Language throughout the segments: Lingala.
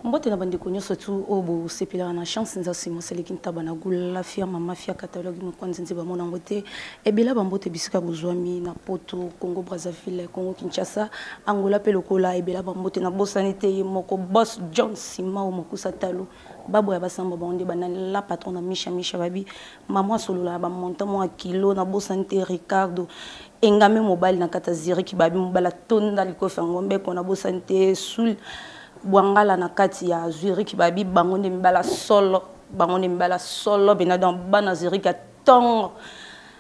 Mbote na bandeko nyonso tu oyo bosepelaka na Chance Nzasi Moseleki Ntaba na Gula Firma Mafia Catalogue Mokonzi Nzi bamona yango te. Ebela bambote bisika bozwami na Poto, Congo Brazzaville, Congo Kinshasa, Angola pe lokola. Ebela bambote na bosani te ye moko Boss John Simao Mokusa Talu baboya basamba bango nde banani la patron na Misha Misha babi mama asolola na bamonta mwa kilo. Na bosani te Ricardo Engame mobali na kata Zurich babi mobali atonda likofi ya ngombe ko. Na bosani te Sul Bwangala na kati ya Zurich babi bango nde mibala solo, bango nde mibala solo bena donc bana Zurich ya tongo.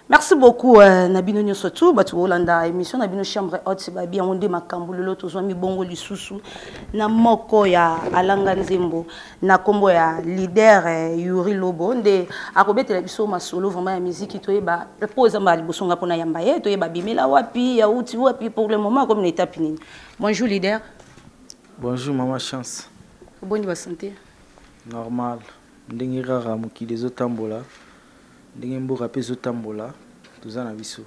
Merci beaucoup na bino nyonso tu bato bolanda émission na bino Chambre Haute babi yango nde makambo. Lelo tozwa mibongo lisusu na moko ya alanga nzembo na kombo ya leader Yuri Lobo nde akobetela biso masolo vraiment ya musique. Toyeba po eza mbala liboso nga mpona yamba ye, toyeba bimela wapi, yauti wapi, pour le moment akomi na étape nini. Bonjour leader. Bonjour maman Chance. Boni ba santé? Normal. Ndenge kaka mokili ezotambola, ndenge mboka mpe ezotambola, toza na biso.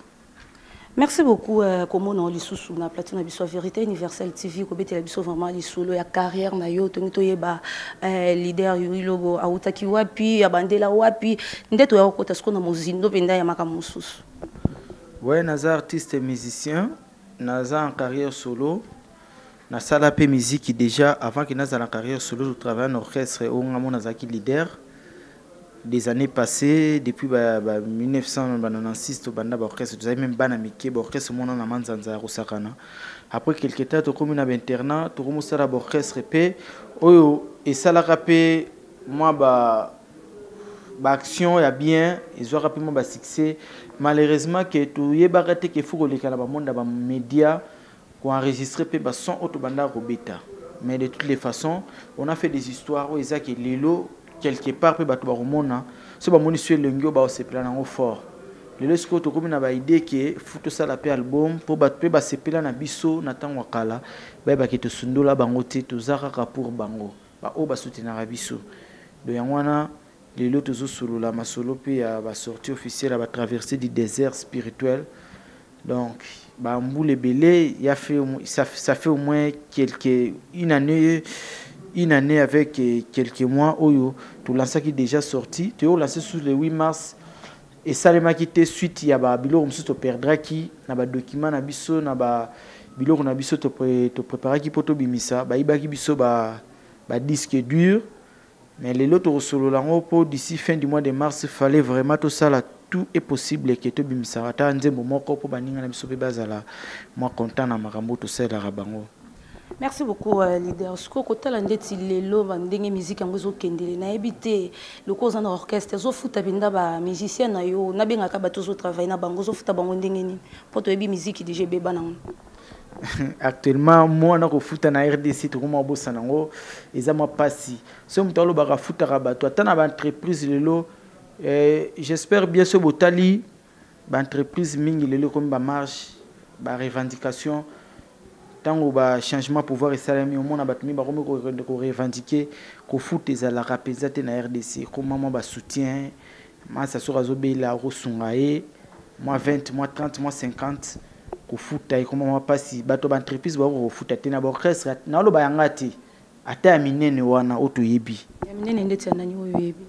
Merci beaucoup komona lisusu na plateau na biso Vérité Universelle TV kobetela biso vraiment lisolo ya carrière na yo. Tongi toyeba leader Yuri Lobo autaki wapi, abandela wapi, nde toya kokota sikoyo na mozindo mpenza ya makambo mosusu. Ouais, naza artiste musicien, naza en carrière solo. Nasala mpe musique déjà avant que nazala en carrière solo. Je travaille en orchestre oyo nga mo nazalaki leader des années passées, depuis ba 1996 tobanda baorchestre, tozali même bana mike, baorchestre mona na manzanza ya kosakana. Après quelque temps tokomi na bainternat, tokomi kosala baorchestre mpe oyo esalaka mpe mwa baaction ya bien, ezwaka mpe mwa basuccès. Malheureusement ke toyebaka te ke faut koleka na bamonde ya bamédia koenregistrer mpe bason oyo tobandaka kobeta. Mais de toutes les façons, on a fait des histoires oyo eza ke lelo quelque part mpe bato bakomona so bamoni so elongi oyo baosepela nango fort. Lelo sikoyo tokomi na baidée ke faut tosala mpe album mpo bato mpe basepela na biso na ntango ya kala, bayebake tosundola bango te, toza kaka pour bango baoyo basoutenaka biso. Donc yango wana lelo tozosolola masolo mpe ya basortie officielle ya batraversée du désert spirituel. Donc bambula ebele ya fait, ça fait au moins quelques une année avec quelques mois oyo tolansaki déjà sorti, toyolancé sous le 8 mars. Esalemaki te suite ya babiloko mosusu toperdraki na badocument na biso, na babiloko na biso topréparaki mpo tobimisa, bayibaki biso badisque dur. Mais lelo tokosolola yango mpo d'ici fin du mois de mars, fallait vraiment tosala tout est possible ke tobimisaka ata nzembo moko mpo baninga na biso mpe bazala mwa content na makambo tosalelaka bango. Merci beaucoup leader. Sikoyo kotala ndeti lelo bandenge musique yango ezokendele, nayebi te loko oza na orchestre, ezofuta mpenza bamusicien na yo, nabengaka bato ozotravaille na bango, ozofuta bango ndenge nini? Mpo toyebi musique déjà ebeba nango. Actuellement mwana kofuta na RDC tokoma kobosana yango, eza mwa mpasi. So moto alobaka afutaka bato ata na baentreprise lelo, j'espère bien so botali baentreprise mingi lelo ekomi bamarche, barevendication. Ntango bachangement pouvoir esalemi, omona bato mingi bakomi korevendiquer. Kofuta ezalaka mpenza te na RDC, ekoma mwa basoutien masa. Soki azobela, akosunga ye mwa 20, mwa 30, mwa 50. Kofuta ekoma mwa mpasi. Bato ya baentreprise bakoka kofuta te na baorchestre. Naoloba yanga te, ata ya minene wana oyo toyebi. Ya minene ndeti ya nani oyo oyebi?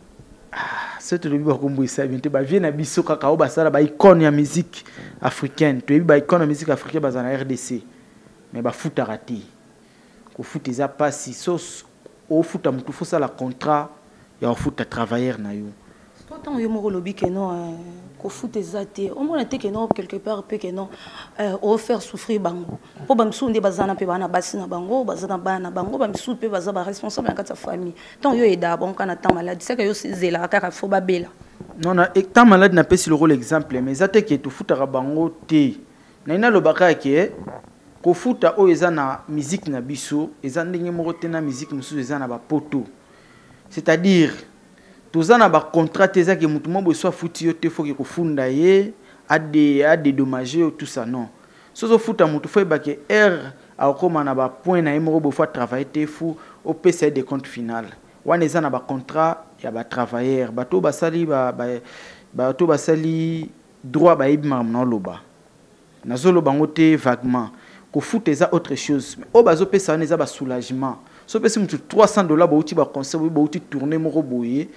Ah, so tolobi bakombo esa bien te. Bavie na biso kaka oyo basala baicône ya musique africaine, toyebi baicône ya musique africaine baza na RDC, mais bafutaka te. Kofuta eza mpasi. So ofuta motu, fosala contrat ya kofuta travailleur na yo. Ntango yo moko olobi ke non, kofuta eza te, omona te ke non, quelque part mpe ke non, ofaire souffrir bango? Mpo bamisusu nde baza na mpe baa na basi na bango, baza na bana na bango, bamisusu mpe baza baresponsable na kati ya famille. Ntango yo oyedaka bango kaka na temps maladi, seke yo ezelaka kaka faut babela? Non, na temps maladi napesi lokola exemple, mais eza te ke tofutaka bango te. Nai nalobaka ke kofuta oyo eza na musique na biso eza ndenge moko te na musique mosusu eza na bapoto. C'est-à-dire toza na bacontrat te. Eza ke motu moko boye so afuti yo te, faut que kofunda ye, adédommage yo, tout ça, non. So ozofuta motu, faut yeba ke heure akokóma na bapoint na ye moko boye, faut atravaille te, faut opesa ye décompte final. Wana eza na bacontrat ya batravailleur. Bato oyo basali bato basali droit bayebi makambo na oloba. Nazoloba yango te vaguement. Kofuta eza autre chose, mais oyo bazopesa wana eza basoulagement. So opesi mutu 300 $ bouti baconcert boye, bouti tourne moko boye,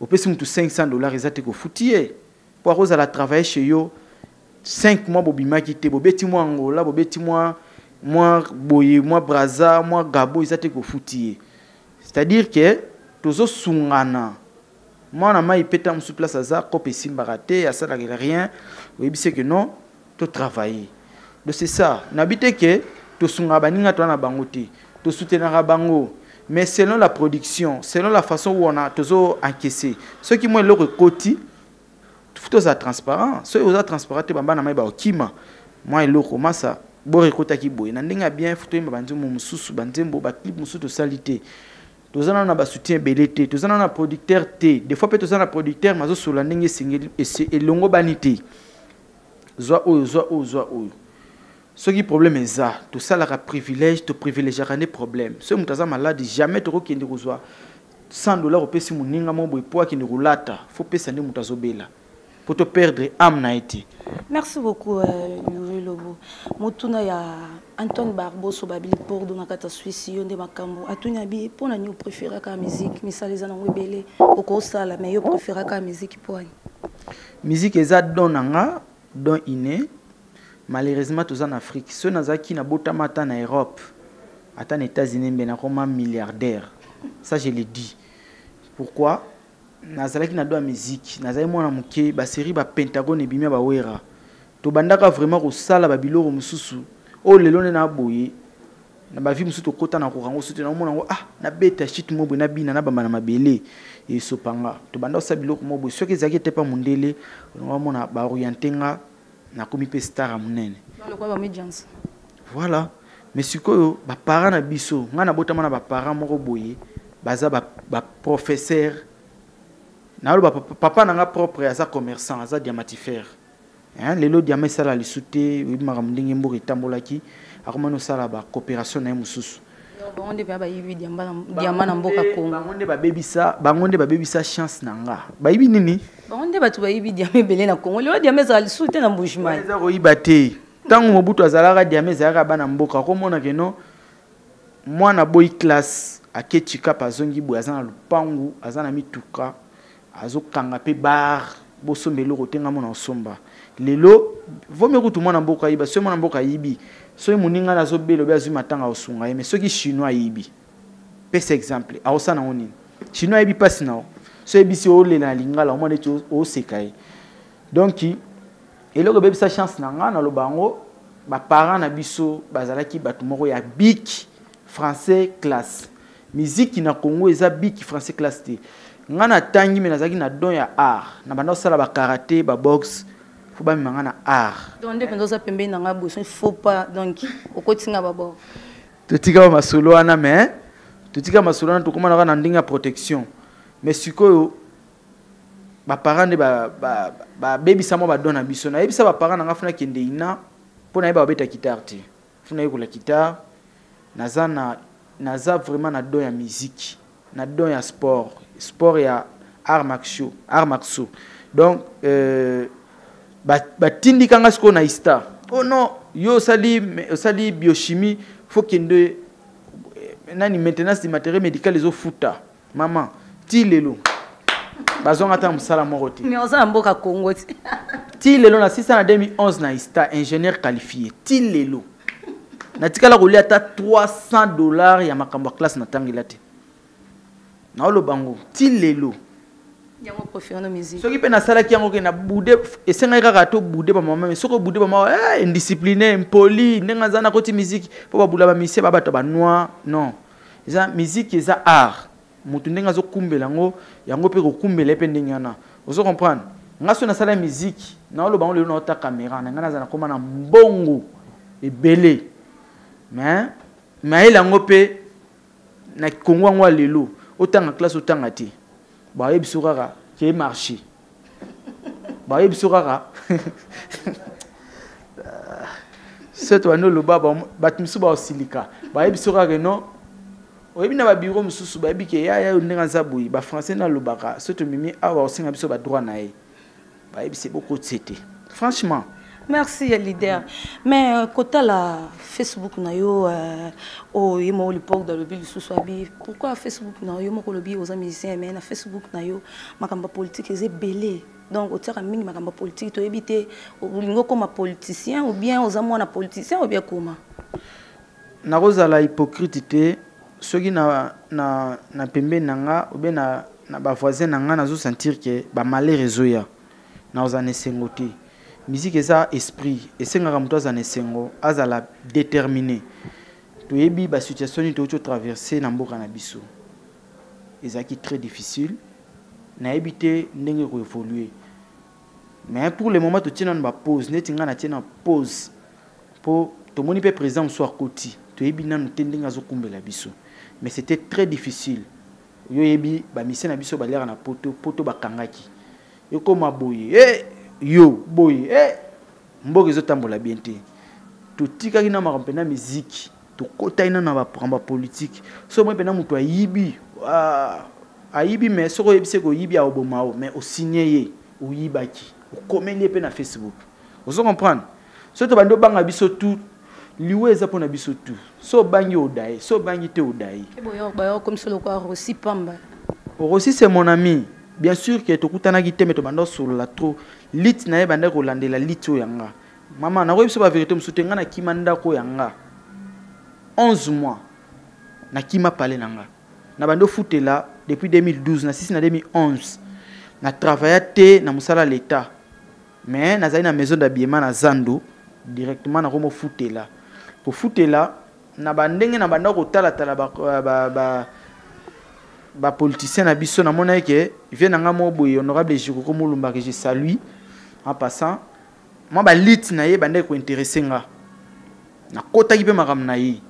opesi mutu 500 $ eza te kofuti ye po akozala travailler chez yo 5 mois, bobimaki te, bobeti mwa Angola, bobeti mwa boye, mwa Braza, mwa Gabo, eza te kofuti ye. C'est-à-dire que tozosungana. Mwana mai mpe ta mosusu place aza kope esimbaka te, asalaka rien, oyebisi ke non, totravailler. Donc c'est ça, nabi te ke tosungaka baninga toza na bango te, tosoutenaka bango, mais selon la production, selon la façon où on a tozo encaissé. Soki mwa eloko ekoti, tozala transparent. Soki oza transparent te, bamba na mai baokima mwa eloko masa bor ekotaki boye na ndenge ya bien. Faut toyemba banzembo mosusu, banzembo baclip mosusu tosali te. Toza nano na basoutien ebele te, toza nano na producteur te. Des fois mpe toza na producteur, mais azosola ndenge esengeli elongo bani te. Zwa oyo, zwa oyo, zwa oyo. Soki problème eza, tosalaka privilège, toprivilégiaka nde problème. Soki moto aza malade, jamais tokokende kozwa 100 $ opesi moninga mo boye po akende kolata. Faut pesa nde moto azobela po to perdre âme na ye te. Merci beaucoup, Youri Lobo. Motuna ya Antoine Barboso babili Pordo na kati ya Suisse, yo nde makambo atuni abi: mpo na nini opréféraka musique? Misala eza nango ebele okosala, mais yo préféraka musique mpo ani? Musique eza don na nga, don inné. Malheureusement toza na Afrique. Soki nazalaki nabotama ata na Europe, ata na États-Unis, mbe nakoma milliardaire, ça je le dis. Pourquoi nazalaki na don ya musique? Nazali mwana moke, basérie bapentagone ebimi ya bawera, tobandaka vraiment kosala babiloko mosusu oyo lelo nde na boye na bavie mosusu tokɔta na koka yango. Soki naomona yango, ah, nabeta shit mo boye, nabina, nabamba na mabele, esopanga. Tobanda kosala biloko mo boye. Soki ezalaki ete pa mondele, olinga omona baoriente nga, nakomi mpe star ya monene. Voilà. Mais sikoyo baparent na biso, ngai nabotama na baparent moko boye, baza baprofesseur. Naloba papa na nga propre aza commerçant, aza diamantifère. Lelo diamant esala lisu te, oyebi makambo ndenge mboka etambolaki, akomani osala bacoopération na ye mosusu. Bango nde mpe bayibi diamant na mboka Congo. Bango nde babebisa, bango nde babebisa chance na nga. Bayibi nini? Bango nde bato bayibi diamant ebele na Congo. Lelo diamant ezala lisusu te na Mbujimai. Eza koyiba te. Ntango Mobutu azalaka, diamant ezalaka bana mboka. Akomona keno mwana boyi classe ake chikapa, azongi boye, aza na lupangu, aza na mituka, azokanga mpe bar, bosomba eloko te, nga mona osomba. Lelo vomi kutu mwana mboka ayiba. Soki mwana mboka ayibi, soki moninga azobela obe azwi matanga, osunga ye. Mais soki Chinois ayibi, pesa exemple, aosala nango nini? Chinois ayebi mpasi na yo. So oyebisi olela na lingala, omona neti oseka ye. Donc eloko ebebisa chance na nga, naloba yango, baparent na biso bazalaki bato moko ya bic, français, classe. Miziki na Congo eza bic, français, classe te. Nga natangi, me nazalaki na don ya art. Na banda kosala bakaraté, baboxe, faut bamema nga na art. Donc nde mpenza oza pembeni na nga boye, faut pas, donc okotinga babord. Totika masolo wana, mais totika masolo wana, tokomanaka na ndenge ya protection. Mais sikoyo baparent nde babebisa mwa badon na biso. Nayebisa baparent na nga, faut nakende ina mpo nayeba babeta guitare te, faut nayekola guitare. Naza vraiment na don ya musique, na don ya sport, sport ya art martiaux, art martiaux. Donc batindika nga sikoyo na ISTA. Oh non, yo osali biochimie, faut kende nani, maintenance du matériel médical ezofuta. Mama, ti lelo bazwanga ata mosala moko te. Mais oza na mboka Congo ti. Ti lelo na 6 na 2011 na ISTA, ingénieur qualifié, ti lelo natikala kolia ata 300 $ ya makambo ya classe natangela te. Naoloba ngo ti lelo. Yango préféré na musique. Soki mpe nasalaki yango ke na bude, esengaki kaka to bude bamama. Mais soki obude bamama, indiscipliné, impoli, ndenge aza nakoti musique mpo babula bamisie ba bato banoir. Non, eza musique, eza art. Motu ndenge azokumbela yango, yango mpe kokumbela ye mpe ndenge wana. Ozo comprendre nga? So nasala musique, naoloba ngo lelo, naota caméra na ngai, naza nakóma na mbongo ebele. Mais mayele yango mpe na Kongo yango ya lelo, otanga classe, otanga te, bayebi biso kaka ke marché, bayebi biso kaka so tobandi oloba, bato mosusu baosilika. Bayebi biso kaka non, oyebi na babiro mosusu, bayebi ke ya ya ndenge aza boye, bafrançais nalobaka. So tomemi awa, osenga biso badroit na ye, bayebi se bokotie te, franchement. Merci ya leader. Mais kotala Facebook na yo, oyo ye moko lipoke alobi lisusu abi pourquoi Facebook na yo moko olobi oza musicien, mais na Facebook na yo makambo ya politique eza ebele. Donc otiaka mingi makambo ya politique, toyebi te olingi okóma politicien ou bien oza mwana politicien ou bien koma. Nakozala hypocrite te. Soki na pembeni na nga ou bien na bavoisin na nga nazosentir ke bamalheur ezoya, nakozala na esengo te. Musique eza esprit, esengaka moto aza na esengo, azala déterminé. Toyebi basituation nini touti otraverse na mboka na biso, ezalaki très difficile. Nayebi te ndenge koévolue, mais pour le moment totie nano bapause. Neti ngai natie na pause mpo tomoni mpe président mosusu akoti, toyebi nanu te ndenge azokumbela biso. Mais c'était très difficile. Yo oyebi bamusicien na biso baliaka na poto poto, bakangaki ekóma boye yo boye mboka ezotambola bien te. Totikaki na makambo mpena miziki, tokotaki nano na makambo ya politike. So moi mpena moto ayibi, ah, ayibi, mais soki oyebisi koyibi aoboma o, mais osigne ye oyibaki, okomeli ye mpe na Facebook. Ozo comprendre? Soki tobandi obanga biso tu, liwa eza mpona biso tu. So obangi, odaye. So obangi te, odaye. Bayokomisa lokola Rosi Pamba. Rosi, c'est mon ami, bien sûr ke tokutanaki te, mais tobanda osolola trop. Lit na ye bandaki kolandela lit oyo yanga. Mama, nakoyebi biso bavérité mosusu te. Ngai nakima ndako ya nga 11 mois, nakima pale na nga na bandi ofutela depuis 2012, na sisi na 2011. Na travailla te na mosala l'État, mais nazali na maison d'habillement na zando. Directement nakomofutela, kofutela na bandenge na banda kotalatala bapoliticien na biso. Namona ke vie na nga moko boye, honorable Jikoko Molumba, que je salue en passant, mwa balite na ye bandaki kointeresse nga, nakotaki mpe makambo na ye.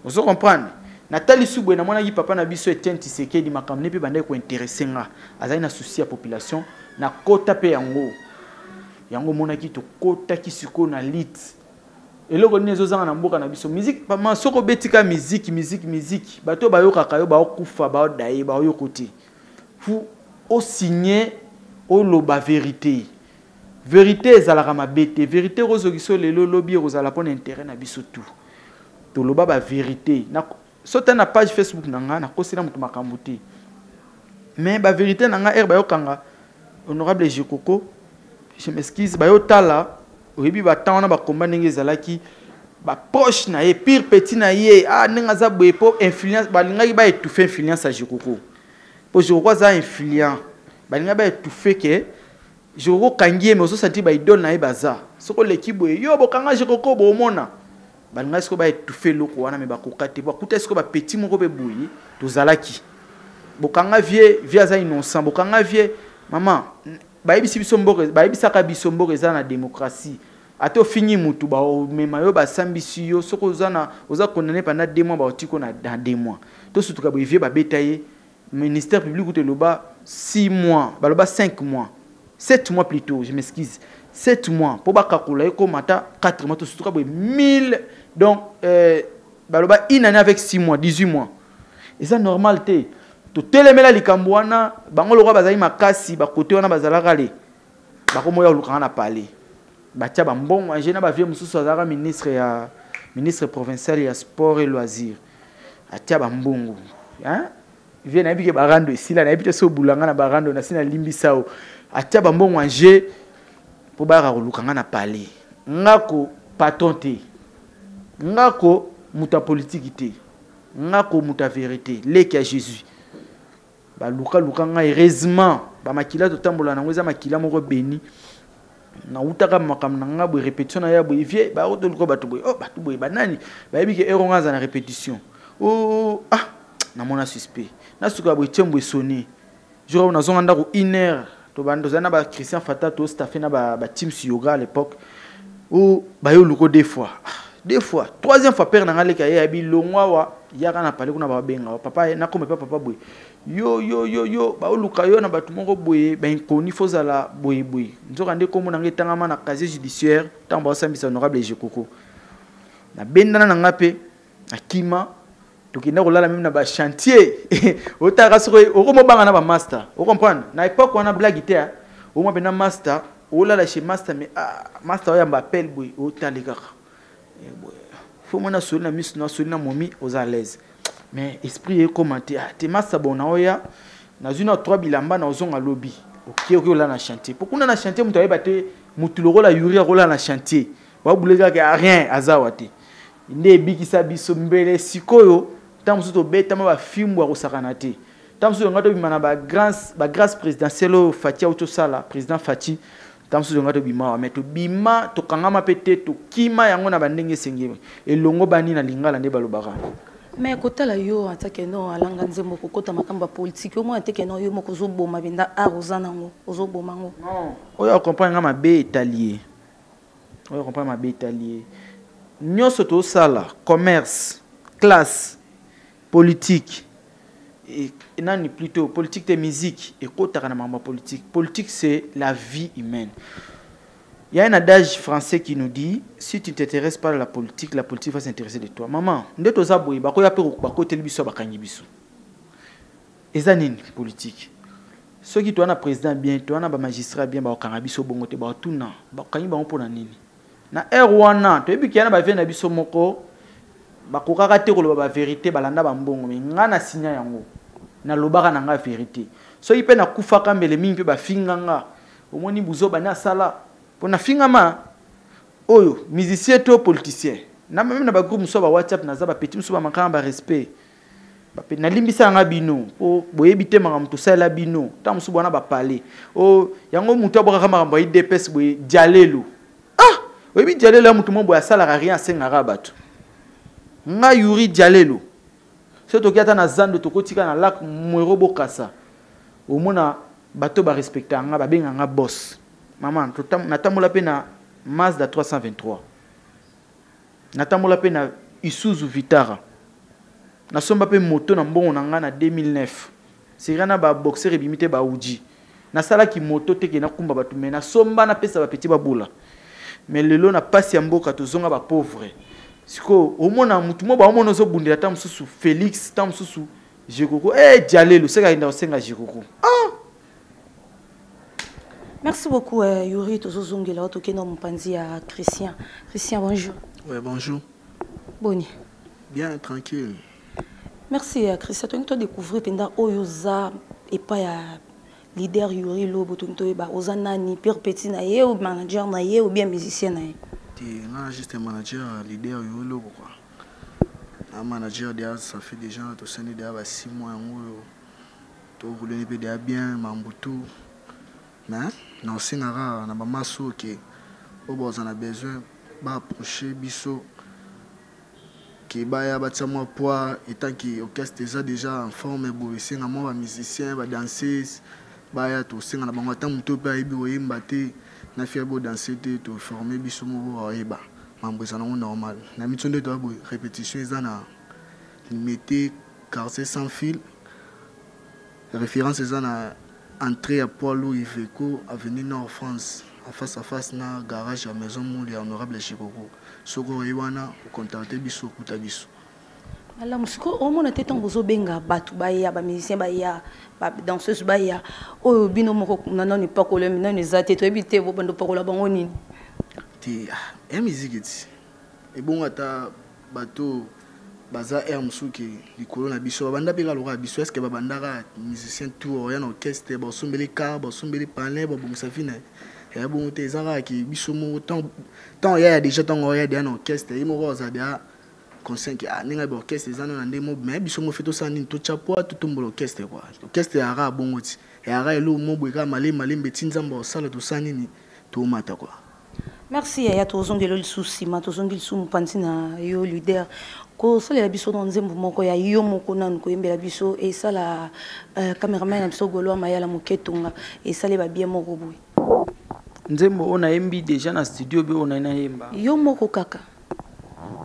Ozo comprendre? Natali su boye, namonaki papa na biso Etienne Tisekedi, makambo ne mpe bandaki kointeresse nga, azali na souci ya population, nakota mpe yango. Yango omonaki tokotaki sikoyo na lit. Eloko nini ezozanga na mboka na biso? Musique. Ma, soki obetika musique, musique, musique, bato oyo bayokaka yo baokufa, baodaye, baoyoko te. Fu osigne, oloba vérité. Vérité ezalaka mabe te. Vérité ekozokisa yo lelo, lobi ekozala mpona intérêt na biso. Tu toloba bavérité. So te na page Facebook na nga, nakosela moto makambo te, mais bavérité na nga ere bayokanga honorable Jekoko, je m'excuse, bayotala. Oyebi batemps wana bakomba ndenge ezalaki, baproche na ye, pire petit na ye, ah, ndenge aza boye mpo influence, balingaki baétouffe influence ya Jekoko, mpo Jekoko aza influent. Balingaki baétouffe ke Jekoko kangi ye, mais ozosanti baidole na ye baza. Soki oleki boye, yo bokanga Jekoko, boomona balingaki sikoyo baétouffe eloko wana, mais bakoka te. Bakuta sikoyo bapeti moko mpe boye, tozalaki bokanga vie, vie aza innocent, bokanga vie. Mama, bayebisi biso mboka, bayebisaka biso mboka eza na démocratie. Ata ofingi mutu, baomema yo, basambisi yo. Soki oza na oza condamné pendant 2 mois, baotiko na 2 mois. Tosutuka boye, vie babeta ye, ministère public kuta eloba 6 mois, baloba 5 mois, 7 mois plutôt, je m'excuse, 7 mois mpo bakakola ye koma ata 4 mois. Tosutuka boye 1000, donc baloba une année avec 6 mois, 18 mois. Eza normal te. Totelemela likambo wana. Bango lokwa bazali makasi, bakote wana bazalaka le bakomoya kolukanga na palais, batia bambongo ange na bavie mosusu. Azalaka ministre ya ministre provincial ya sport et loisir, atia bambongo, hein? Vie, nayebi ke barando esila, nayebi te so obulanga na barando, nasi nalimbisa o. Atia bambongo ange mpo bayaka koluka nga na palais. Nga ko patron te, nga ko moto ya politiki te, nga ko moto ya vérité, leki ya Jésus. Balukaluka ngai, heureusement bamakila totambola nango eza makila moko beni. Nautaka makambo na nga boye, répétition na ya boye, vie baotoluka bato boye, oh, bato boye banani bayebi ke ero nga aza na répétition. Oh, ah, namona suspect, nasuka boye, tiembo esoni. Jour oyo nazonga ndako une heure, tobanda tozali na bachristien fata, tostaffe na bateams yoga à l'époque o bayoluko deux fois, ah, deux fois, troisième fois, père na nga leki aye, ayebi longwa awa, yaka na pale kuna, babenga wa papa, nakoma epa papa boye, yo yo yo yo, baoluka yo na bato moko boye bainkoni, fozala boye boye. Nzoka nde kombo na nga etangama na casier judiciaire ntango baosambisa honorable Jekoko. Nabendana na nga mpe nakima, tokenda kolala meme na bachantier. Otaka soki okomobanga na bamaster, ocomprendre? Na époque wana, blague te, omwa mpena master. Olala chez master, mais ah, master oyamba appel boye, otali kaka. Eh, boye. Faut mona soli na miso na soli na momi, oza à l'aise. Mais esprit ekoma te, ah, te master bon na oya, nazwi na trois bilamba na ozonga lobi. Okie okie olala na chantier. Po kuna na chantier moto ayeba te, motu lokola Yuri akolala na chantier. Babule kaka rien azawa te. Nde ebikisa biso mbele sikoyo, ntango mosusu tobetama bafimbu ya kosakana te. Ntango mosusu yonga tobima na ba grâce présidentielle oyo Fatshi auti osala, président Fatshi, ntango mosusu yonga tobima awa, mais tobima, tokangama mpe te, tokima yango na bandenge esengeli. Elongo bani na lingala nde balobaka. Mais kotala yo en tant que non alanga nzembo kokota makambo ya politique, omona te ke non yo moko ozoboma mpenza art oza nango, ozoboma yango. Non, oyo acomprendre nga mabe etali ye. Oyo acomprendre mabe etali ye. Nyonso tosala, commerce, classe, politique, et nani plutôt politique te musique ekotaka na makambo ya politique. Politique c'est la vie humaine. Il y a un adage français qui nous dit, si tu ne t'intéresses pas à la politique, la politique va s'intéresser de toi. Maman, nde toza boye, bakoya pe bakoteli biso, bakangi biso. Eza nini politique? Soki toza na président bien, toza na ba magistrat bien, bakokanga biso bongo te, bakotuna, bakangi bango mpona nini? Na heure wana, toyebi ke ya na ba vie na biso moko, bakokaka te koloba ba vérité, balanda ba mbongo, mais nga na signa yango. Nalobaka na nga vérité. Soki pe nakufaka mbele mingi pe bafinga nga, omoni buzoba ne asala po nafingama oyo musicien to politicien. Na même na ba groupe mosusu ba WhatsApp naza ba petit mosusu ba makanga ba respect. Ba pe nalimbisa nga bino po boyebi te makambo tosalela bino. Tango mosusu bwana ba parler. O yango moto abwakaka makambo ya IDPS boye dialelo. Ah, oyebi dialelo ya moto moko boye asalaka rien, asengaka bato. Nga Yuri dialelo. Soki toki ata na zando tokotika na lac Mwero Bokassa. Omona bato ba respecta nga, ba benga nga boss. Maman, natambola pe na Mazda 323. Natambola pe na Isuzu Vitara. Nasomba pe moto na mbongo na nga na 2009. Sera na ba boxer ebimi te ba Audi. Nasalaki moto te ke nakumba bato, mais nasomba napesa ba petit babula. Mais lelo na pasi ya mboka tozonga ba pauvre. Siko omona mutu mo ba omona ozobundela ta mususu Félix, ta mususu Jekoko. Eh Dialelo, seka inda osenga Jekoko. Ah! Merci beaucoup Yuri, tozozongela tokende na mopanzi ya Christian. Christian, bonjour. Ouais, bonjour. Boni. Bien, tranquille. Merci Christian, tolingi to découvrir penda oyo za epa ya leader Yuri Lobo, tolingi toyeba oza nani, pire petit na ye ou manager na ye ou bien musicien na ye. Te, nga juste un manager leader Yuri Lobo quoi. Un manager déjà ça fait déjà to seni déjà ba 6 mois yango oyo. To rouler pe déjà bien mambutu. Mais na osengaka na ba maso ke oyo baza na besoin ba approcher biso ke baya batia mwa poids etant que orchestre eza déjà en forme boye, esenga mwa ba musiciens, ba danseuses baya tosenga na bango ata moto mpe ayebi koyemba te na fi ayebi kodanse te, toforme biso moko ayeba mambo eza nango normal. Na miso nde toya boye, répétition eza na Limete quartier sans fil, référence eza na entrée ya poids lourd Iveco avenue Nord France en face à face na garage ya maison Moule ya honorable Chikoko. Soko oye wana ocontacte biso okuta biso. Malamu siko omona te ntango bozobenga bato baya, ba musicien baya, ba danseuse baya, oyo bino moko na nanu epakola nanu eza te, toyebi te bobanda opakola bango nini. Te, ah, ya musique ti ebongo ata bato baza air mosusu ke likolo na biso babanda mpe kaka lokola biso. Est-ce que babandaka musicien tour oya na orchestre, basombeli car, basombeli palin, babongisa vie na ye? Ya bongo te, eza kaka ke biso moko ntango ya déjà ntango oya deya na orchestre, ye moko aza deya conscient ke, ah, ndenge ba orchestre eza nano na nde mo, mais biso moko fe tosala nini, totya poids, totombola orchestre quoi. Orchestre eyaka bongo ti eyaka eloko mo boye kaka malembe malembe ti Nzambe akosala tosala nini, tomata quoi. Merci yaya, tozongela lisusu nsima, tozongi lisusu mopanzi na yo leader. Kosalela biso na nzembo moko ya yo moko nanu koyembela biso esala cameraman na biso Golois Mayala Moketonga esale ba bien moko boye. Nzembo oyo nayembi déjà na studio be oyo nayemba. Yo moko kaka.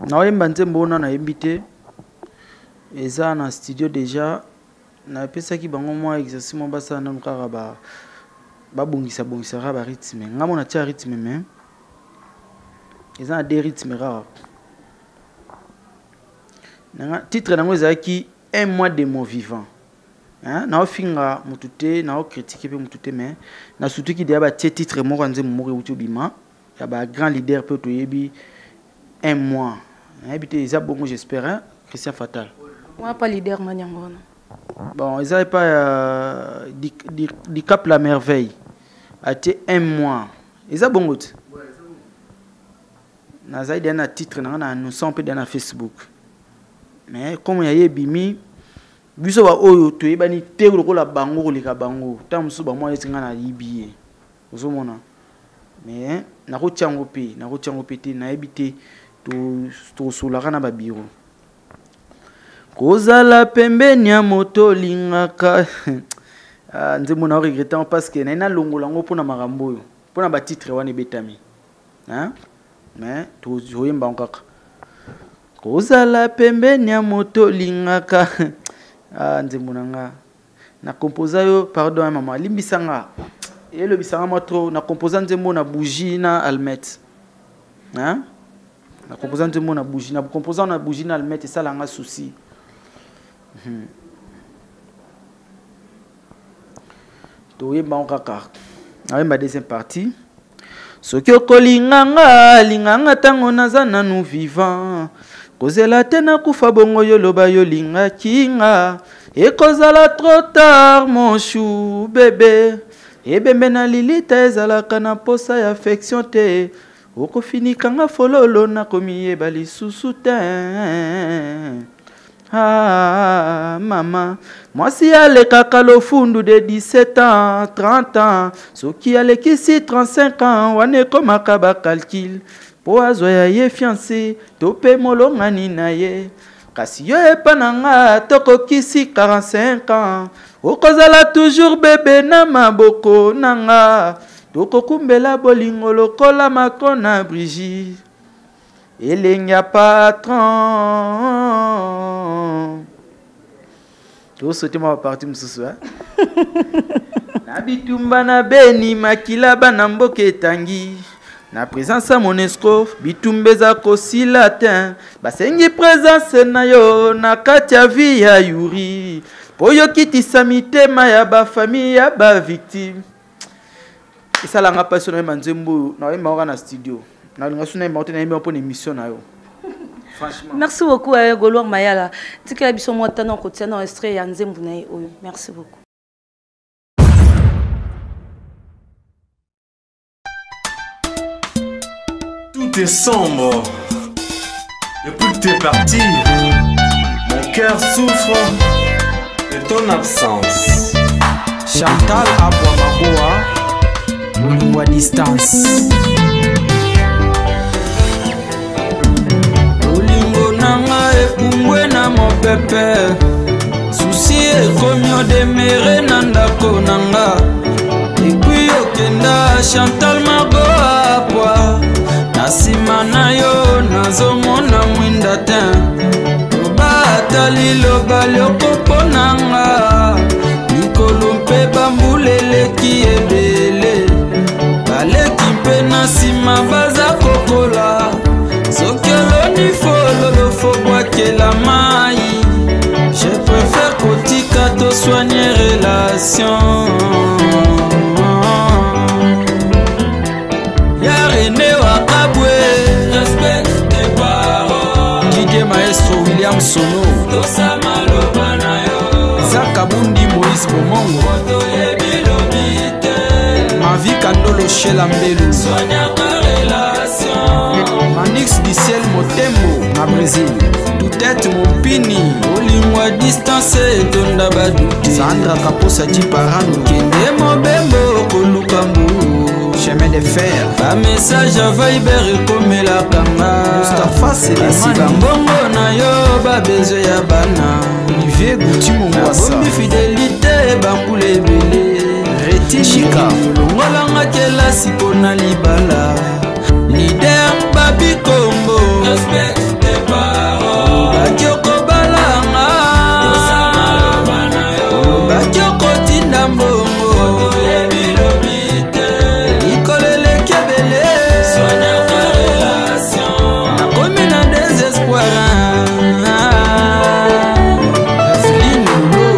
Naoyemba nzembo oyo nayembi te. Eza na studio déjà. Napesaki bango mwa exercice moko basala nanu kaka ba babongisa bongisa kaka ba rythme. Nga mona tia rythme mais eza na deux rythmes kaka. Nanga titre nango ezalaki un mois de mon vivant. Hein, naofinga motu te, naokritike mpe motu te, mais nasutuki deya batie titre moko ya nzembo moko euti obima ya bagrand leader mpe toyebi un mois, nayebi te eza bongo, j'espère, hein? Christian Fatal wana pa leader nani yango wana? Bon, eza epa ya Dicap la Merveille, atie un mois, eza bongo te. Nazali deya na titre na nga na annonçant mpe deya na Facebook, mais comme ya ye ebimi, biso baoyo toyebani te lokola bango koleka bango, ntango mosusu bamwana eti ngai nayibi ye, ozomona. Mais nakotia yango mpe, nakotia yango mpe te, nayebi te, tosolaka na babiro. Kozala pembeni ya moto olingaka, ah, nzembo na regrette parce que naye nalongola yango mpona makambo oyo, mpona batitre wana ebetami, hein? Mais toyemba yango kaka. Kozala pembeni ya moto olingaka, ah, nzembo na nga na composa yo, pardon ya mama, limbisa nga, elobisanga mwa trop. Na composa nzembo na bougie na almete, hein? Na composa nzembo na bougie, na composa na bougie na almete, esalanga souci. Toyemba yango kaka, nayemba deuxième partie. Soki okolinga nga, linga nga ntango naza nanu vivant, kozela te nakufa bongo yo loba yo lingaki nga, ekozala trop tard, mon chou bébé. Ebembe na lilita ezalaka na posa ya affection te, okofinika nga fololo, nakomiyeba lisusu te. Ah, mama, mwasi alekaka lofundu de 17 ans, 30 ans, soki alekisi 35 ans, wana ekomaka bacalcule mpo azwa ya ye fiancé to mpe molongani na ye. Kasi yo epa na nga tokokisi 45 ans, okozala toujours bebe na maboko na nga, tokokumbela bolingo lokola Macron na Brigitte, elengi ya patron. Tosote mwa baparti mosusu, eh? Na bitumba na Beni, makila bana mboka etangi na présence ya Monesco, bitumba eza kosila te. Basengi présence na yo na kati ya vie ya Yuri, mpo yokitisa mitema ya bafamille ya bavictime. Esalanga mpasi nayemba nzembo oyo, nayemba kaka na studio, nalinga so nayemba te, nayemba mpo na émission na yo. Franchement. Merci beaucoup, Gauloir Mayala. Tikela biso mwa tano kotia na extrait ya nzembo na ye oyo. Merci beaucoup. Tout est sombre depuis que t'es parti. Mon cœur souffre de ton absence. Chantal Abouamagoa, bolingo ya distance. Bolingo nanga epumbwe na mopepe, susi ekomi odemere na ndako nanga. Depuis okenda, Chantal Margot apwa, na nsima na yo nazomona mwinda te. Loba ata liloba lyoko nanga, mikolo mpe bambula eleki ebele, baleki mpe na nsima baza kokola. Soki oloni fololo, fobwakela mai. Je préfère kotika tosoigne relation ya René Wakabwe. Respecte tes parents. Didier Maestro, William Sono, tosa maloba na yo. Zakabundi, Moïse Bomongo, toyebi lobi te. Mavi Kandolo, Shela Mbelu, soignaka relation. Manix du Ciel Motembo na Brésil, Tutete Mompini. Bolingo ya distance etonda badute. Sandra Kaposa Jiparano, kende mobembo koluka mbu. Chemin de fer. Bamessage ya Viber ekomelaka nga. Mustapha kasi Selemani, bambongo na yo, babezwe ya bana. Olivier Guti Mongwasa, nabombi fidelité bambula ebele. Reti Chika, olongolanga kelasi mpona libala. Lider Babi Kombo, olobaki okobalanga, olobaki okotinda mbongo, likolo eleki ebele, nakomi na désespoir. Eveline Lolo,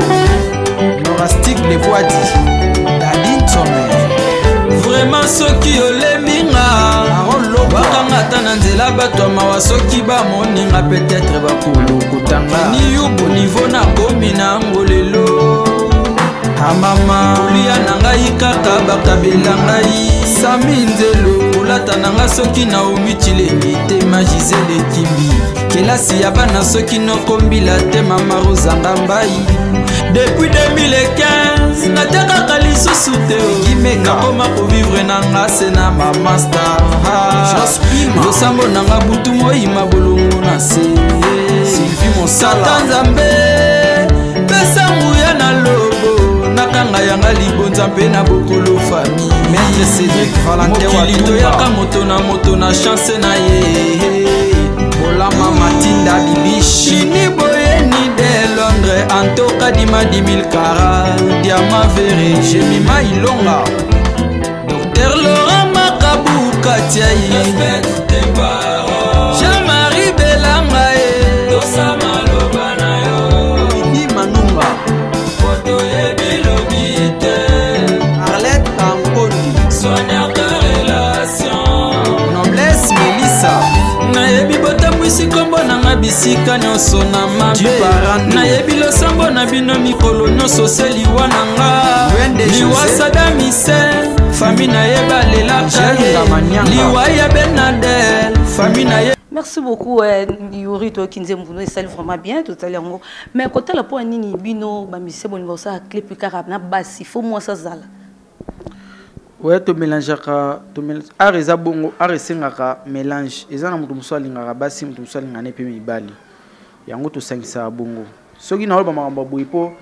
Kazadi Dadi Nsome. Vraiment soki olembi nga wakanga ata na nzela bato ya mawa soki bamoni nga peut-être bakolokotanga niyubu nivo nakomi na yango lelo amama kolia na ngai kaka bakabela ngai sami nzelo kolata na nga soki naomi cilengi te ma gisele kimbi kelasi ya bana soki nokombila te mama rozanga mbai depuis 2015 natekaka lisusu te nakoma kovivre na nga se na mama star losambo na nga butu moi mabolongo na se tata nzambe pesa nguya na lobo nakanga yanga libonza mpe na bokolo famille Maître Cédric Valentin mokili Watumba. toyaka moto na moto na chance na ye bolama matinda bibish nini boye ni de londres antoka dima dimilkara diama vere jemima ilonga dr laurent makabu katiai jean-marie belanga ye Idi Manunga Arlette Ankondi Noblesse Melissa nayebi botambwisi nkombo na nga bisika nyonso na mabe Duparando. nayebi losambo na bino mikolo nyonso se liwa na nga Wende liwa José. sadamise fami na ye balelaka Angèle ye Ngamanyanga. liwa ya benadel fami na ye Merci beaucoup Yuri toyoki nzembo no esali vraiment bien totali yango mais kotala mpo ya nini bino bamusicien bolinga kosala clip kaka na basi fo mwasi azala. Ouais, tomélangeaka art eza bongo, art esengaka mélange. Eza na moto mosusu alingaka basi, moto mosusu alingaka ne mpe mibali, yango tosangisaka bongo. Soki naoloba makambo ya boye mpo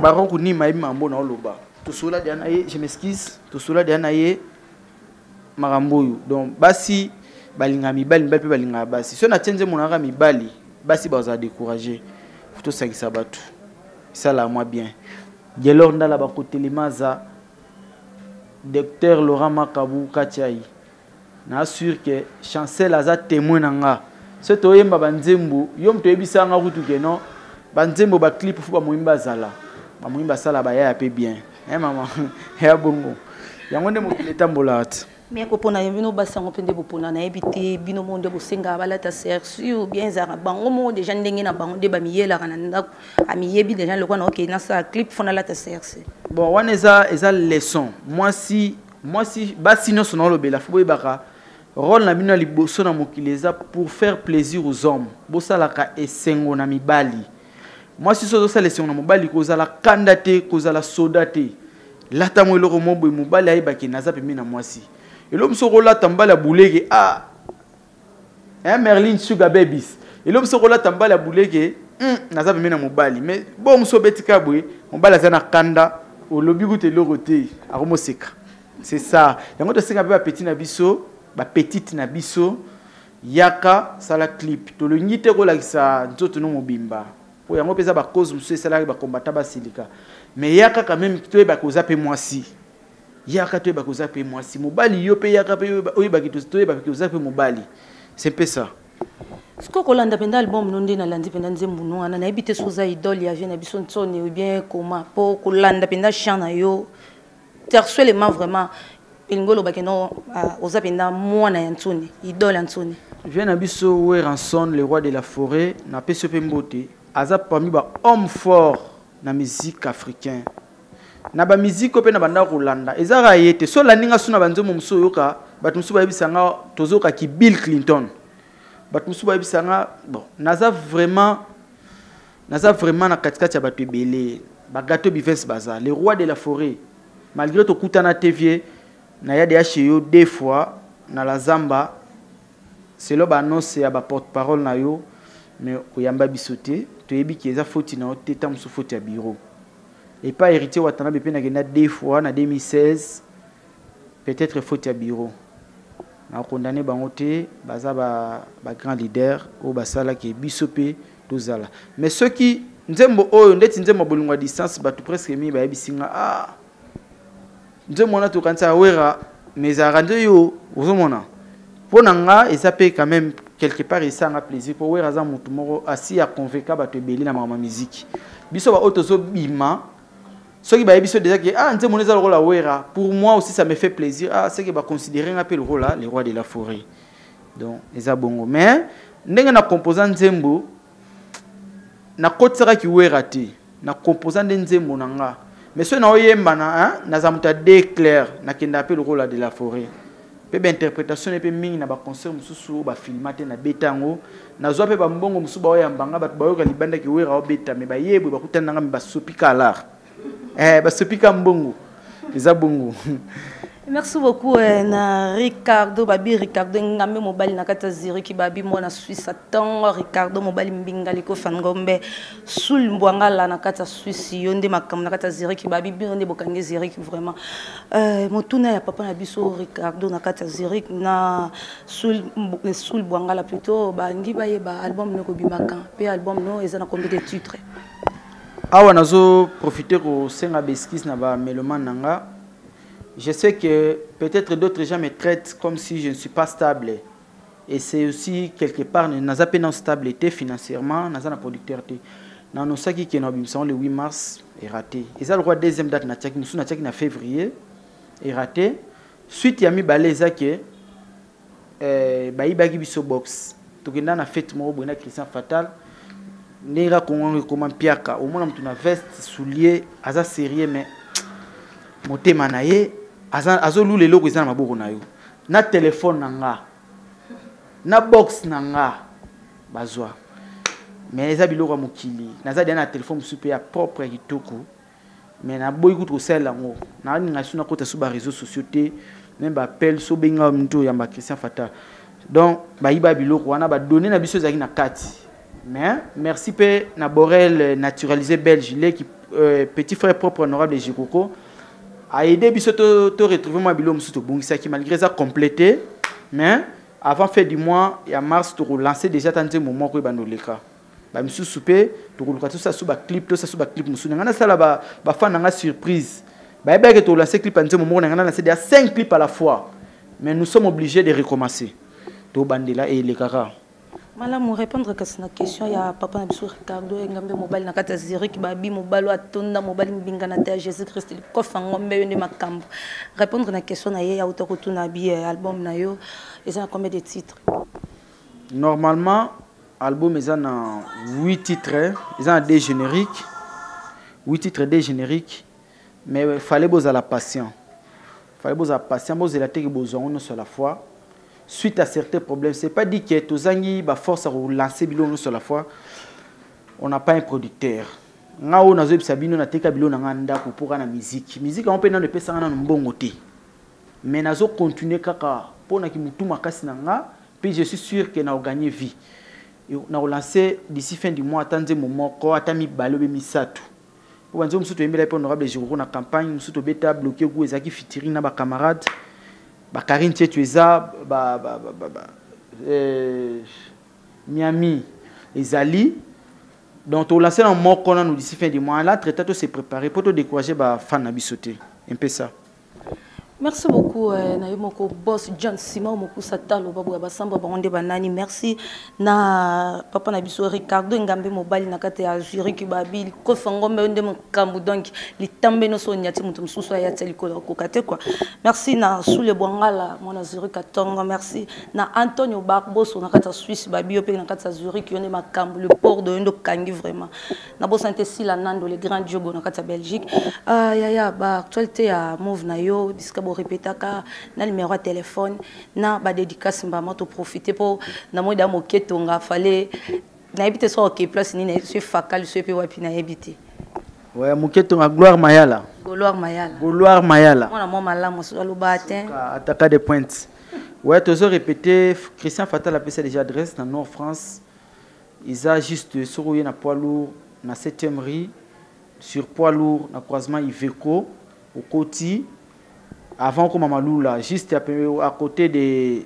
baron kunima ayebi makambo naoloba, tosola deya na ye, je m'excuse, tosola deya na ye makambo oyo. Donc basi balingaka mibali, mibali mpe balingaka basi. Soki natie nzembo naka mibali, basi bazala découragé. Fo tosangisa bato, esalaka mwa bien. Gelor Ndala bakotelema aza docteur Laurent Makabu Katiai na sûr que Chancel aza témoin na nga. So toyemba banzembo, yo moto oyebisa nga kutu ke non, banzembo baclip fo bamoyimbi bazala, bamoyimbi basala bayaya mpe bien. Mama ya bongo yango nde mokili etambolaka te. Mais kopona bino basi yango mpe nde bopona, nayebi te bino mo nde bosengaka balata sersu ou bien ezalaka bango mo déjà ndenge na bango nde bamiyelaka na ndako, amiyebi déjà lokwa na okei nasala clip fo nalata sersu? Bon, wana eza leçon. Mwasi mwasi, basi nyonso naolobela, fo boyebaka rôle na bino ya liboso na mokili eza pour faire plaisir aux hommes. Bosalaka esengo na mibali. Mwasi so ozosala esengo na mobali, kozala kanda te, kozala soda te, lata mo eloko mo boye mobali ayebaki naza pembeni na mwasi. Eloko mosusu okolata, mobali ya buleke, ah hein, Merlin Sugar Babies, eloko mosusu okolata, mobali ya buleke, naza pembeni na mobali. Mais bo mosusu obeti kaka boye, mobali aza na kanda, olobi kuta eloko te, akomoseka. C'est ça yango tosenga mpe bapeti na biso, bapetite na biso, yaka sala clip. Tolingi te kolakisa nzoto no mobimba, po yango mpe eza bacause mosusu esalaki bakombata basilika. Mais yaka quand même, toyebaka oza mpe mwasi. Yaka toyebaka oza mpe mwasi. Mobali yo mpe yaka mpe oyebaki, toyebaki oza mpe mobali. C'est mpe ça. Sikoyo kolanda mpenza album no, nde nalandi mpenza nzembo no wana, nayebi te so oza idole ya vie na biso ntsone ou bien koma, mpo kolanda mpenza chant na yo textuellement, vraiment elingi olobaki no oza mpenza mwana ya ntsone, idole ya ntsone. Vie na biso Werrason, le roi de la forêt, napesi yo mpe mbote. Aza parmi bahomme fort na musique africain, na bamusique oyo mpe na banda kolanda. Eza kaka ye te. So olandi nga so na banzembo mosusu, oyoka bato mosusu bayebisa nga tozokaki Bill Clinton, bato mosusu bayebisa nga. Bon, naza vraiment na katikati ya bato ebele. Bagato bivens baza le roi de la forêt. Malgré tokutana te, vie naya deya chez yo deux fois na la zamba, selo baannonce ya baporte-parole na yo, mais oyamba biso te. Toyebi ki eza foti na yo te, ta mosusu foti ya bureau. Epai Héritier Watanabe mpe nakenda deux fois na 2016, peut-être faute ya bureau. Nakondane bango te, baza bagrand ba leader oyo basalaki biso mpe tozala. Mais soki nzembo oyo ndeti nzembo ya bolingo ya distance, bato presque mingi bayebisi nga: ah, nzembo wana tokanisa Wera, mais ezalaka nde yo. Ozomona, mpo na nga eza mpe quand même quelque part esanga plaisir, mpo Wera aza motu moko asi aconvaincre bato ebele na makambo ya miziki. Biso baoyo tozobima Soki bayebi so déjà que ah, nzembo eza lokola Wera, pour moi aussi ça me fait plaisir. Ah, c'est que baconsidérer nga mpe lokola le roi de la forêt. Donc eza bongo, mais ndenge na composa nzembo, nakotisakaki Wera te, na composa nde nzembo na nga. Mais soki naoyemba na naza moto ya de clair, nakendaka mpe lokola de la forêt, mpe bainterprétation mpe mingi na baconcert mosusu oyo bafilma te, nabeta yango, nazwa mpe bambongo mosusu. Baoyamba nga, bato bayoka libandaki Wera obeta, me bayebwe bakutani na nga, me basopika alar, basopika mbongo. Eza bongo. Merci beaucoup na Ricardo Babi, Ricardo Ngambe mobali na kati ya Zurich, Babi mwana Suisse atongo, Ricardo mobali mbinga likofa ngombe sul mbwangala na kati ya Suisse. Yo nde makambo na kati ya Zurich, Babi bino nde bokangi Zurich vraiment. Motuna ya papa na biso Ricardo na kati ya Zurich na sul bwangala plutôt, bangi bayeba album no kobimaka mpe album no eza na combien de titres? Awa nazo profiter kosenga baexcuse na bamélomane na nga. Je sais que peut-être d'autres gens me traitent comme si je ne suis pas stable. Et c'est aussi quelque part, naza pe non stabilité financièrement, naza na producteur te. Na nosaki ke na bimisa le 8 mars est raté. Et ça le roi deuxième date na tiaki musu na tiaki na février est raté. Suite ya mibale eza ke bayibaki biso box. Tokenda na fête moko boye na Christian Fatal. Ndenge Kongo ekoma mpiaka, omona mutu na veste, soulier, aza sérieux, mais motema na ye azolula eloko eza na maboko na yo, na telefone na nga, na box na nga bazwa. Mais eza biloko ya mokili. Naza deya na telefone mosusu mpe ya propre, ya kitoko, mais naboyi kutu kosalela yango. Nalinga so nakota so baréseaux sociaux te, même baappel so obenga motu oyamba Christian Fatal. Donc bayiba biloko wana, badonnées na biso ezalaki na kati. Mais merci mpe na Borel, naturalisé belge, leki petit frère propre honorable Jikoko, aidé biso to retrouver mwa biloko mosusu tobongisaki, malgré eza complété. Mais avant fin du mois ya mars, tokolancer déjà ta nzembo moko ebanda oleka. Bamisusu mpe tokoluka tosala so baclip, tosala so baclip mosusu. Na ngai nasala bafan na nga surprise. Bayebaki tolancer clip ya nzembo moko na ngai, nalancer déjà 5 clips à la fois, mais nous sommes obligés de recommencer. Tobandela e elekaka. Malamu. Répondre kasi na question ya papa na biso Ricardo Engambe mobali na kati ya Zurich, Babi mobali oyo atonda, mobali mbinga na te ya Jésus Christ likofa ngombe, yo nde makambo. Répondre na question na ye auta kotuna bi album na yo eza na combien de titres? Normalement album eza na 8 titres, eza na deux génériques, 8 titres, deux génériques. Mais fallait bozala patient, fallait bozala patient, bozela teke bozwa yango nyonso à la fois. Suite à certains problèmes, c'est pas dit que tozangi baforce à relancer biloko nyonso à la fois. On n'a pas un producteur. Nga oyo nazoyebisa bino, nateka biloko na nga ndako mpo na musique. Musique yango mpe nano epesanga nano mbongo te, mais nazocontinue kaka mpo na kimutu makasi na nga. Puis je suis sûr que na ogagner vie na relancer d'ici fin du mois ata nzembo moko, ata mibale obe misato, po banzembo mosusu toyembela mpe honorable Giroko na campagne. Mosusu tobeta bloqué gu, ezalaki featuring na bacamarade bakarine tietu, eza ba Miami ezali. Donc tolance na moko nanu d'ici fin du mois là. Traité to se préparer po to décourager bafan na biso te, un peu ça. Merci beaucoup na yo moko boss John Simon Mokusa Talo babu ya basamba bango nde banani. Merci na papa na biso Ricardo Ngambe mobali na kati ya Zurich, Babi Kofa Ngombe nde makambo. Donc litambe nyonso onyati moto mosusu aya tia likolo akoka te quoi. Merci na Sule Bwangala mwana Zurich atongo. Merci na Antonio Barboso na kati ya Suisse, Babi yo mpe na kati ya Zurich, yo nde makambo, le port de yo nde okangi vraiment. Nabosani te Sila Nando, le grand Diogo na kati ya Belgique. Yaya, baactualité ya move na yo, bisika borepetaka, na numéro ya telefone, na badédicace mbama toprofite mpo namoi da moke tonga fale. Nayebi te so oke place nini, so efakali so epe wapi, nayebi te. Ouais, moke tonga Gloire Mayala. Gloire Mayala. Gloire Mayala. Mwana mwa malamu so aloba te. Ataka de pointe. Ouais, tozo répéter, Christian Fatal apesa déjà adresse na Nord France. Eza juste soki oye na poids lourd na 7e rue, sur poids lourd na croisement Iveco, okoti avant okoma Malula, juste à côté de,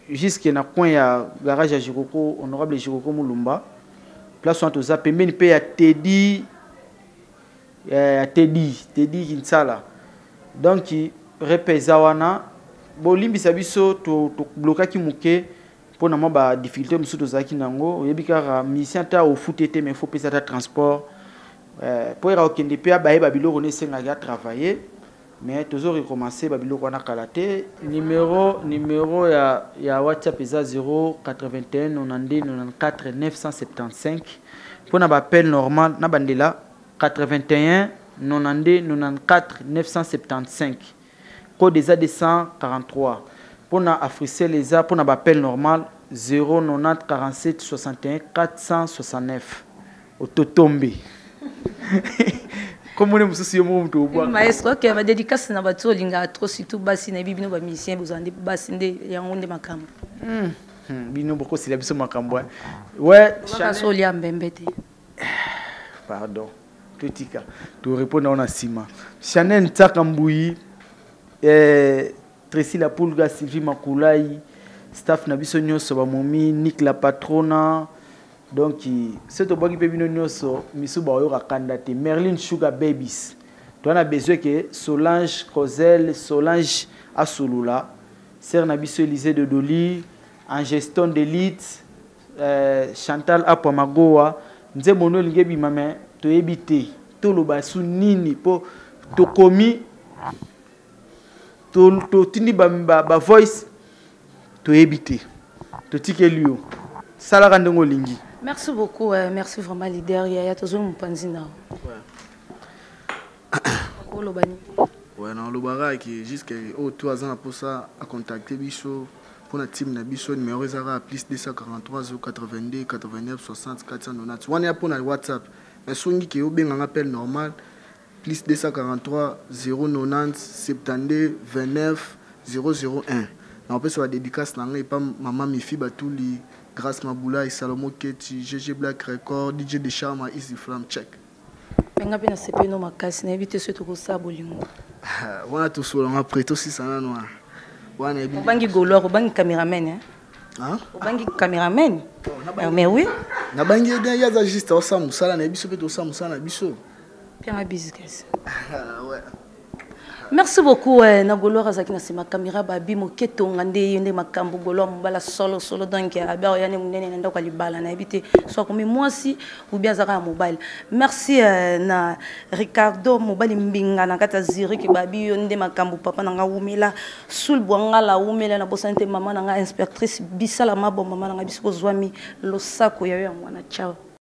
jusque na coin ya garage ya Jiroko, honorable Jiroko Mulumba. Place wana toza pembeni mpe ya Tedi, ya Tedi Kinsala. Donc repe eza wana. Bolimbisa biso, toblokaki moke mpona mwa badifficulté mosusu tozalaki nango. Oyebi kaka musicien, ata ofute te, mais faut pesa ata transport. Po era okende mpe abayeba biloko ne esengaki atravailler, mais tozo recommencer babiloko wana kala te. Numéro ya WhatsApp eza 081 92 94 975. Mpona baappel normal na bandela 81 92 94 975, code eza 243. Mpona Africell eza mpona baappel normal 090 47 61 469. Ototombe komona mosusu yo moko moto obwaka. Maestro, ok, badédicace na bato olingaka trop, surtout basi. Nayebi bino bamusicien bozala nde basi nde yango nde makambo. Bino bokosila biso makambo, eh. Ouais. Baka so olia mbembe te. Pardon, totika torépondre wana nsima. Chanel Ntsaka Mbui, Tracy La Pulga, Sylvie Makulai, staff na biso nyonso, bamomi Nick La Patrona. Donc soki tobwaki mpe bino nyonso misu baoyoka kanda te. Merlin Sugar Babies, toza na besoin ke Solange Cosel, Solange asolola sere na biso, Élysée de Doli en gestion d'élite, Chantal Apwa Magoa. Nzembo no elingi ebima, me toyebi te toloba su nini mpo tokomi totindi ba voice, toyebi te. Totikeli yo, salaka ndenge olingi. Merci beaucoup, merci vraiment leader. Yaya, tozwi mopanzi na oloba nini? Ouais, nalobaka ke jusque oyo to aza na mposa acontacte biso mpona team na biso, numéro eza kaka plus 243 082 89 60 490. Wana ya mpona WhatsApp, mais songi ke obenganga appel normal, plus 243 090 72 29 001. Nakopesa badédicace na ngai epa mama Mifi Batuli, Grâce Mabulai, Salomo Keti, GG Black Record, DJ Decharma, Easy Flam Check. Menga mpe nasepeli no makasi. Nayebi te soki tokosala bolingo. Wana tosolanga après, tosisa nano wana. Wana yebi. Obangi Gauloir, obangi caméraman, hein? Hein? Obangi caméraman. Ah, mais oui. Nabangi ye, ye aza juste aosala mosala na biso mpe tosala mosala na biso. Pianga bisi kasi. Ah, ouais. Merci beaucoup, na Gauloir azalaki na nsima caméra. Babi moke tonga nde ye nde makambo. Gauloir mobala solo solo. Donc abi oya nde monene na ndako ya libala. Nayebi te so akomi mwasi ou bien azalaka ya mobali. Merci na Ricardo mobali mbinga na kati ya Zurich. Babi yo nde makambo. Papa na nga wumela, sul bwangala wumela. Nabosani te mama na nga, inspectrice Bisala Mabo, mama na nga biso kozwami losako yayo yango wana. Ciao.